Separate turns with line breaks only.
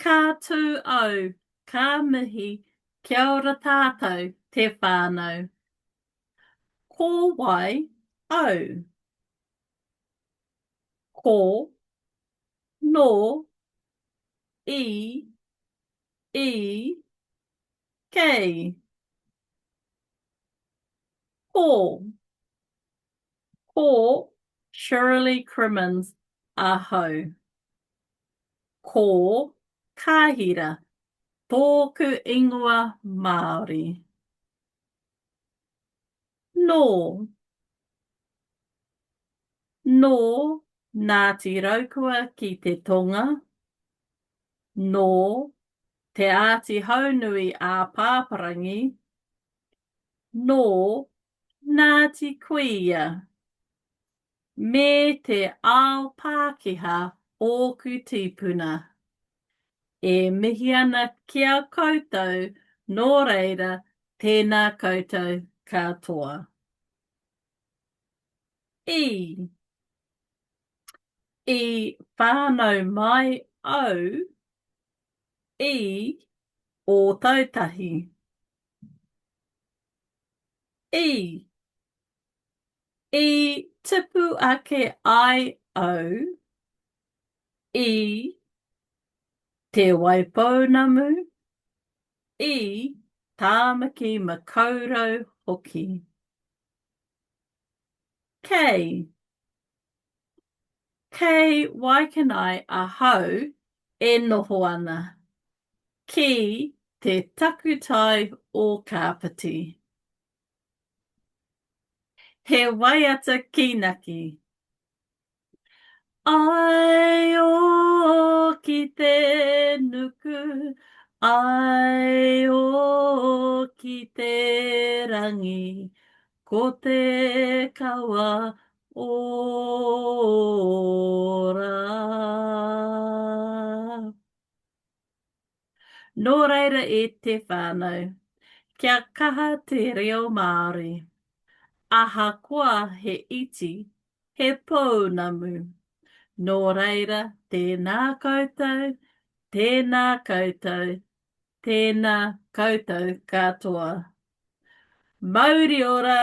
Ka tū au, ka mihi, kia ora tātou te whānau. Ko wai au? Ko, nō, i, i, kei. Ko. Ko Shirley Crimmins ahau. Ko Kāhira tōku ingoa Māori. Nō. Nō Ngāti Raukawa ki te tonga. Nō Te Āti Haunui a Pāpārangi. Nō Ngāti Kuia me te ao Pākehā ōku tīpuna. E mihi ana ki a koutou nō reira tēnā koutou katoa. I. I whānau mai au i Ōtautahi. I. I tupu ake ai au i Te Waipounamu, i Tāmaki Makaurau hoki. Kei. Kei Waikanae ahau e noho ana, ki te takutai o Kāpiti. He waiata kīnaki. Ai o ki te nuku, ai o ki te rangi, ko te kawa ora. Nō reira e te whānau, kia kaha te reo Māori. Ahakoa he iti, he pounamu. Nō reira, tēnā koutou, tēnā koutou, tēnā koutou katoa. Mauri ora!